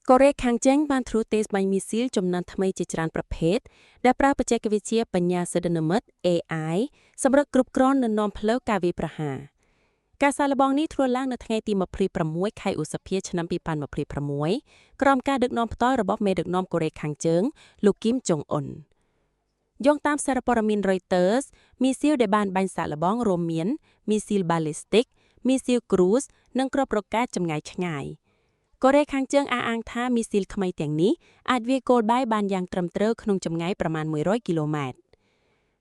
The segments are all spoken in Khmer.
កូរ៉េខាងជើងបានត្រួតតេស្តបាញ់មីស៊ីលចំនួនថ្មីជាច្រើនប្រភេទដែលប្រើបច្ចេកវិទ្យាបញ្ញាសិទ្ធិនិម្មិត AI សម្រាប់គ្រប់គ្រងនិងនាំផ្លូវការវាយប្រហារការសាកល្បងនេះធ្វើឡើងនៅថ្ងៃទី26ខែឧសភាឆ្នាំ2026ក្រោមការដឹកនាំផ្ទាល់របស់មេដឹកនាំកូរ៉េខាងជើងលោកគីមចុងអ៊ុនយោងតាមសារព័ត៌មាន Reuters មីស៊ីលដែលបានបាញ់សាកល្បងរួមមានមីស៊ីល Ballistic មីស៊ីល Cruise និងគ្រាប់រ៉ុកែតចម្ងាយឆ្ងាយកូរ៉េខាងជើងអះអាងថាមីស៊ីលថ្មីទាំងនេះអាចវាយគោលដៅបានយ៉ាងត្រឹមត្រូវក្នុងចម្ងាយប្រមាណ100គីឡូម៉ែត្រ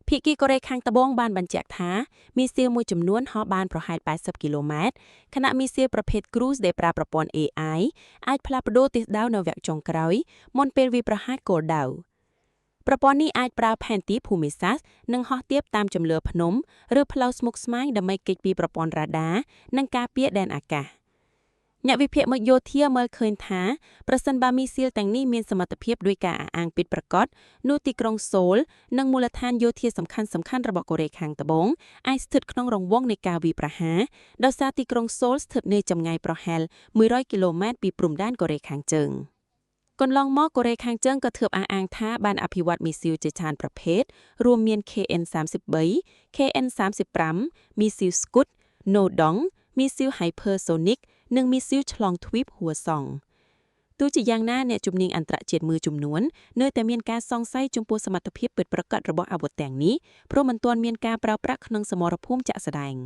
ភាគីកូរ៉េខាងត្បូងបានបញ្ជាក់ថាមីស៊ីលមួយចំនួនហោះបានប្រហែល80គីឡូម៉ែត្រខណៈមីស៊ីលប្រភេទ Cruise ដែលប្រើប្រព័ន្ធ AI អាចផ្លាស់ប្ដូរទិសដៅនៅវគ្គចុងក្រោយមុនពេលវាយប្រហារគោលដៅប្រព័ន្ធនេះអាចប្រើផែនទីភូមិសាស្ត្រនិងហោះទាបតាមជំលឿភ្នំឬផ្លូវស្មុគស្មាញដើម្បីគេចពីប្រព័ន្ធរ៉ាដានិងការពារដែនអាកាសអ្នកវិភាគមកយោធាមើលឃើញថាប្រសិនបើមីស៊ីលទាំងនេះមានសមត្ថភាពដោយការអះអាងពិតប្រាកដនោះទីក្រុងសូលនិងមូលដ្ឋានយោធាសំខាន់ៗរបស់កូរ៉េខាងត្បូងអាចស្ថិតក្នុងរង្វង់នៃការវាយប្រហារដោយសារទីក្រុងសូលស្ថិតនៅចម្ងាយប្រហែល100គីឡូម៉ែត្រពីព្រំដែនកូរ៉េខាងជើងកន្លងមកកូរ៉េខាងជើងក៏ធ្លាប់អះអាងថាបានអភិវឌ្ឍមីស៊ីលជាច្រើនប្រភេទរួមមាន KN-33 KN-35 មីស៊ីល Scud Nodong មីស៊ីល Hypersonic និងមីស៊ីលឆ្លងទ្វីបហួសង់ទោះជាយ៉ាងណាអ្នកជំនាញអន្តរជាតិមួយចំនួននៅតែមានការសង្ស័យចំពោះសមត្ថភាពពិតប្រាកដរបស់អាវុធទាំងនេះព្រោះមិនទាន់មានការប្រើប្រាស់ក្នុងសមរភូមិជាក់ស្ដែង។